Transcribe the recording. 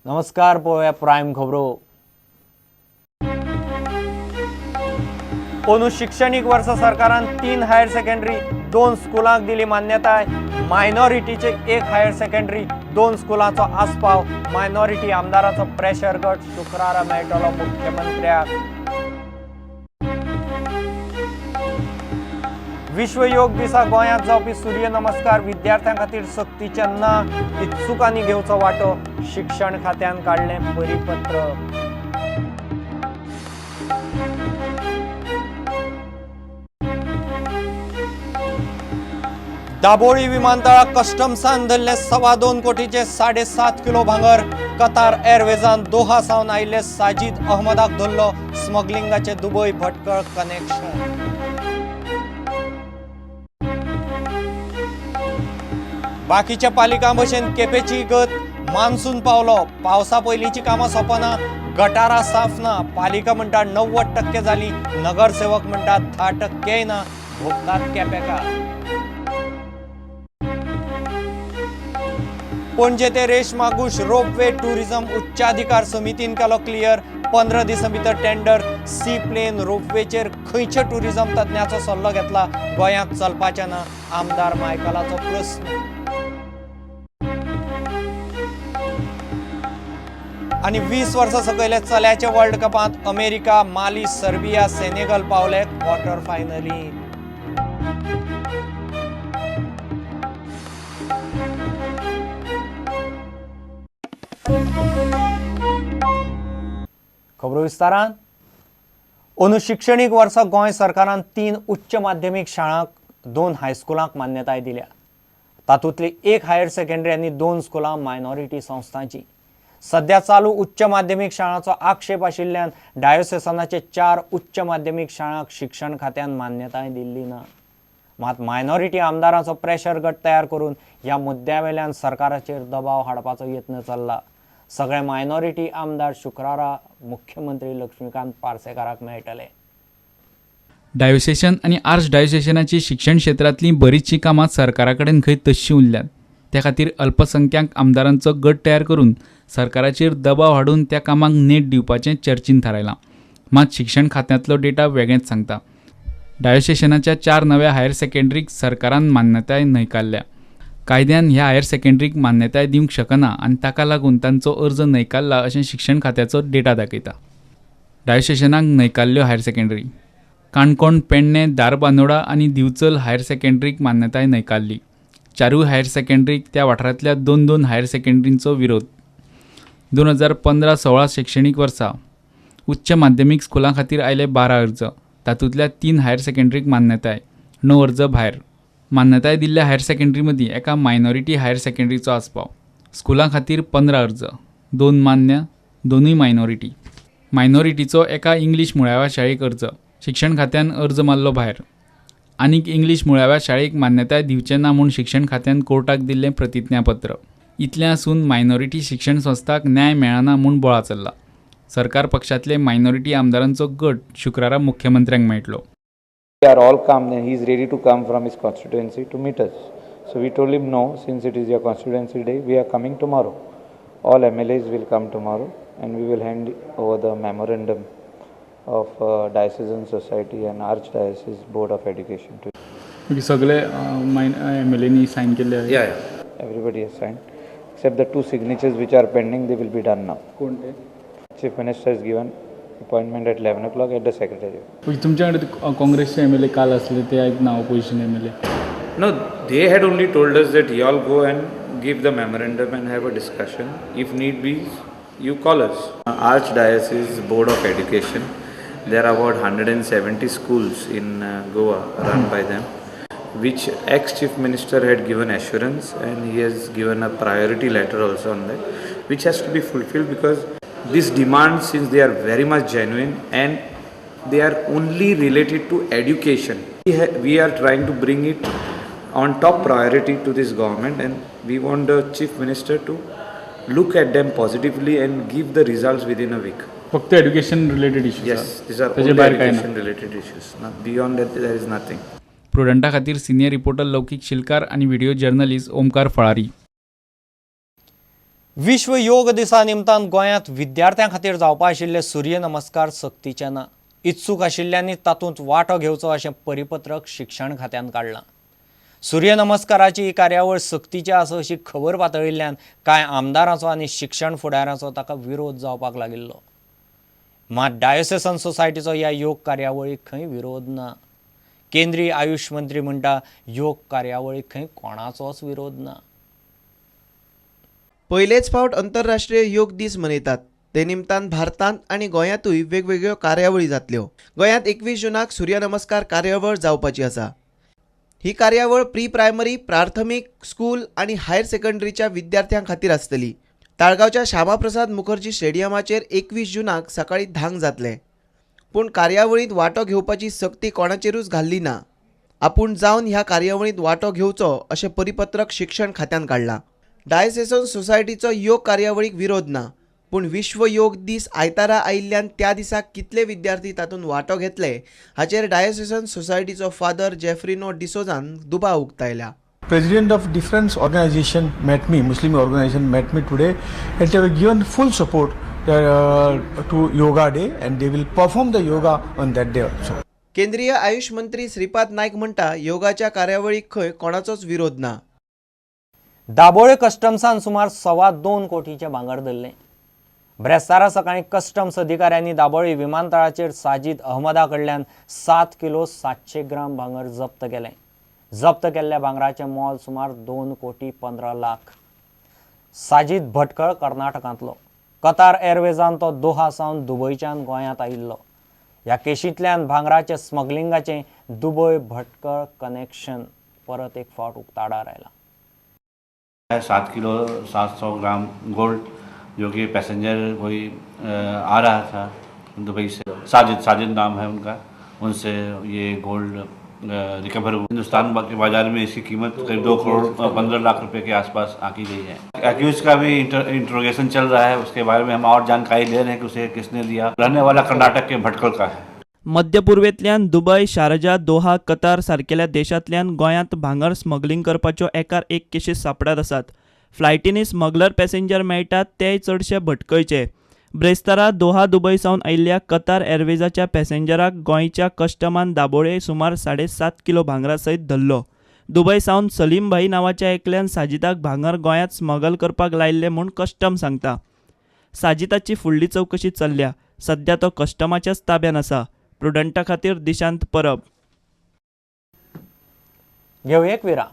नमस्कार, पळोवया प्रायम खबरो. अंदू शिक्षणीक वर्सा सरकारान 3 हायर सेकंडरी, 2 स्कुलांक दिली मान्यताय. मायनॉरिटीचे 1 हायर सेकंडरी, 2 स्कुलांचो आस्पाव. मायनॉरिटी आमदाराचो प्रेशर गट शुक्रारा मेळटलो मुख्यमंत्र्याक. विश्व योग दिसा गोंयांत जावपी सूर्य नमस्कार विद्यार्थ्यां खातीर सक्तीचें ना, इत्सुकांनी घेवचो वांटो. शिक्षण खात्यान काडलें परिपत्र. दाबोळी विमानतळाक कस्टम्सान धरलें 2.25 कोटीचे 7.5 किलो भांगर. कतार एअरवेजान दोहा सावन आयिल्ले साजिद अहमदाक धरलो. स्मगलिंगाचे दुबय भटकळ कनेक्शन. बाकीच्या पालिकां भशेन केपेची गत. मान्सून पावलो, पावसा पयलींची कामां सोंपना, गटारां साफ ना. पालिका म्हणटा 90% जाली, नगरसेवक म्हणटा 10% ना. भोगतात केपेकार. पणजे ते रेशमागुश रोपवे टुरिझम उच्चाधिकार समितीन केलो क्लियर. 15 दिसां भितर टेंडर. सी प्लेन रोपवेचेर खंयच्या टुरिझम तज्ञाचो सल्लो घेतला? गोंयांत चलपाचें ना, आमदार मायकलाचो प्रस्न. आनी 20 वर्सां सकयले चल्याच्या वर्ल्ड कपांत अमेरिका, माली, सर्बिया, सेनेगल पावले क्वॉर्टर फायनलींत. खबरो विस्तारान. अंदू शिक्षणीक वर्सा गोंय सरकारान 3 उच्च माध्यमीक शाळांक, 2 हायस्कुलांक मान्यताय दिल्या. तातूंतली 1 हायर सेकंडरी आनी 2 स्कुलां मायनॉरिटी संस्थांची. सध्या चालू उच्च माध्यमीक शाळांचो आक्षेप आशिल्ल्यान डायोसेसनाचे 4 उच्च माध्यमीक शाळांक शिक्षण खात्यान मान्यताय दिल्ली ना. मात मायनॉरिटी आमदारांचो प्रेशर गट तयार करून ह्या मुद्द्या वेल्यान सरकाराचेर दबाव हाडपाचो यत्न चल्ला. सगळे मायनॉरिटी आमदार शुक्रारा मुख्यमंत्री लक्ष्मीकांत पार्सेकाराक मेळटले. डायोसेशन आनी आर्च डायोसेशनाची शिक्षण क्षेत्रांतलीं बरीचशीं कामां सरकारा कडेन खंय तश्शीं उरल्यांत. त्या खातीर अल्पसंख्याक आमदारांचो गट तयार करून सरकाराचेर दबाव हाडून त्या कामांक नेट दिवपाचें चर्चीन थारायलां. मात शिक्षण खात्यांतलो डेटा वेगळेंच सांगता. डायोसेशनाच्या 4 नव्या हायर सेकंडरीक सरकारान मान्यताय न्हयकारल्या. कायद्यान ह्या हायर सेकंडरीक मान्यताय दिवंक शकना आनी ताका लागून तांचो अर्ज न्हयकारला अशें शिक्षण खात्याचो डेटा दाखयता. डायोसेशनाक न्हयकारल्यो हायर सेकंडरी. काणकोण, पेडणें, धारबांदोडा आनी दिवचल हायर सेकंडरीक मान्यताय न्हयकारली. 4 हायर सेकंडरीक त्या वाठारांतल्या 2-2 हायर सेकंडरींचो विरोध. 2015-16 शिक्षणीक वर्सा उच्च माध्यमीक स्कुलां खातीर आयले 12 अर्ज. तातूंतल्या 3 हायर सेकंडरीक मान्यताय, 9 अर्ज भायर. मान्यताय दिल्ल्या हायर सेकंडरी मदीं एका मायनॉरिटी हायर सेकंडरीचो आस्पाव. स्कुलां खातीर 15 अर्ज, 2 मान्य, 2 मायनॉरिटी. मायनॉरिटीचो एका इंग्लीश मुळाव्या शाळेक अर्ज. शिक्षण खात्यान अर्ज मारलो भायर. आनीक इंग्लीश मुळाव्या शाळेक मान्यताय दिवचें ना म्हूण शिक्षण खात्यान कोर्टाक दिल्लें प्रतिज्ञापत्र. इतलें आसून मायनॉरिटी शिक्षण संस्थांक न्याय मेळना म्हूण बोळा चल्ला. सरकार पक्षांतले मायनॉरिटी आमदारांचो गट शुक्रारा मुख्यमंत्र्यांक मेळटलो. We are all calm and he is ready to come from his constituency to meet us. So we told him no, since it is your constituency day, we are coming tomorrow. All MLAs will come tomorrow and we will hand over the memorandum of Diocesan Society and Archdiocese Board of Education to Okay, सगळे MLA नी साइन केले आहे. Yeah, yeah. Everybody has signed except the 2 signatures which are pending, they will be done now. कोणते? Chief Minister has given appointment at 11 o'clock at the Secretariat. तुमच्याकडे काँग्रेसचे MLA काल असले ते आहेत ना opposition MLA? No, they had only told us that you all go and give the memorandum and have a discussion. If need be, you call us. Archdiocese Board of Education, there are about 170 schools in Goa run by them, which ex-chief minister had given assurance and he has given a priority letter also on that, which has to be fulfilled because these demands, since they are very much genuine and they are only related to education, we are trying to bring it on top priority to this government and we want the chief minister to look at them positively and give the results within a week. फक्त education related issues. Yes, these are त्याचे only बाहेर काय ना. education related issues. Not beyond that there is nothing. प्रुडंटा खातीर senior reporter लौकीक शिलकार आनी video journalist Omkar फळारी. विश्व योग दिसा निमतान गोंयांत विद्यार्थ्यां खातीर जावपा आशिल्ले सूर्य नमस्कार सक्तीचे ना. इत्सूक आशिल्ल्यांनी तातूंत वांटो घेवचो अशें परिपत्रक शिक्षण खात्यान काडलां. सूर्य नमस्काराची ही कार्यावळ सक्तीची आसा अशी खबर पातळिल्ल्यान कांय आमदारांचो आनी शिक्षण फुडाऱ्यांचो ताका विरोध जावपाक लागिल्लो. मात डायोसेसन सोसायटीचो ह्या योग कार्यावळीक खंय विरोध ना. केंद्रीय आयुश मंत्री म्हणटा योग कार्यावळीक खंय कोणाचोच विरोध ना. पयलेच फावट अंतरराष्ट्रीय योग दीस मनयतात. ते निमतान भारतांत आनी गोंयांतूय वेगवेगळ्यो कार्यावळी जातल्यो. गोंयांत 21 जुनाक सूर्यनमस्कार कार्यावळ जावपाची आसा. ही कार्यावळ प्री प्रायमरी, प्राथमीक स्कूल आनी हायर सेकंडरीच्या विद्यार्थ्यां खातीर आसतली. ताळगांवच्या श्यामाप्रसाद मुखर्जी स्टेडियमाचेर 21 जुनाक सकाळीं 10 जातलें. पूण कार्यावळींत वांटो घेवपाची सक्ती कोणाचेरूच घाल्ली ना. आपूण जावन ह्या कार्यावळींत वांटो घेवचो अशें परिपत्रक शिक्षण खात्यान काडलां. डायसेसन सोसायटीचो योग कार्यावळीक विरोध ना, पूण विश्व योग दीस आयतारा आयिल्ल्यान त्या दिसा कितले विद्यार्थी तातूंत वांटो घेतले हाचेर डायसेसन सोसायटीचो फादर जेफ्रिनो डिसोजान दुबाव उक्तायला. President of different organization met me, Muslim organization met me today, and they were given full support to Yoga Day, and they will perform the yoga on that day also. केंद्रीय आयुष मंत्री श्रीपाद नायक म्हणटा योगाच्या कार्यावळीक खंय कोणाचोच विरोध ना. दाबोळे कस्टम्सान सुमार 2.25 कोटीचें भांगर धरलें. ब्रेस्तारा सकाळीं कस्टम्स अधिकाऱ्यांनी दाबोळी विमानतळाचेर साजीद अहमदा कडल्यान 7 किलो 700 ग्राम भांगर जप्त केलें. जप्त केल्ल्या भांगराचें मोल सुमार 2 कोटी 15 लाख. साजीद भटकळ कर्नाटकांतलो. कतार एअरवेजान तो दोहा सावन दुबयच्यान गोंयांत आयिल्लो. ह्या केशींतल्यान भांगराचें स्मगलिंगाचें दुबय भटकळ कनेक्शन परत एक फावट उक्ताडार आयलां. 7 किलो 700 ग्राम गोल्ड जो कि पैसेंजर कोई आ रहा था दुबई से, साजिद नाम है उनका, उनसे ये गोल्ड रिकवर हुआ। हिंदुस्तान के बाज़ार में इसकी कीमत करीब 2 करोड़ 15 लाख रुपए के आसपास आंकी गई है। एक्यूज का भी इंट्रोगेशन चल रहा है, उसके बारे में हम और जानकारी ले रहे हैं कि उसे किसने दिया। रहने वाला कर्नाटक के भटकल का है। मध्य पूर्वेंतल्यान दुबय, शारजा, दोहा, कतार सारकेल्या देशांतल्यान गोंयांत भांगर स्मगलिंग करपाच्यो एकार एक केशी सांपडत आसात. फ्लायटींनी स्मगलर पॅसेंजर मेळटात तेय चडशे भटकळचे. ब्रेस्तारा दोहा दुबय सावन आयिल्ल्या कतार एअरवेजाच्या पॅसेंजराक गोंयच्या कस्टमान दाबोळे सुमार 7.5 किलो भांगरा सयत धरलो. दुबय सावन सलीम भाई नांवाच्या एकल्यान साजिदाक भांगर गोंयांत स्मगल करपाक लायिल्लें म्हूण कस्टम सांगता. साजिदाची फुडली चवकशी चल्ल्या. सध्या तो कस्टमाच्याच ताब्यान आसा. प्रुडंटा खातीर दिशांत परब. घेवया एक विराम.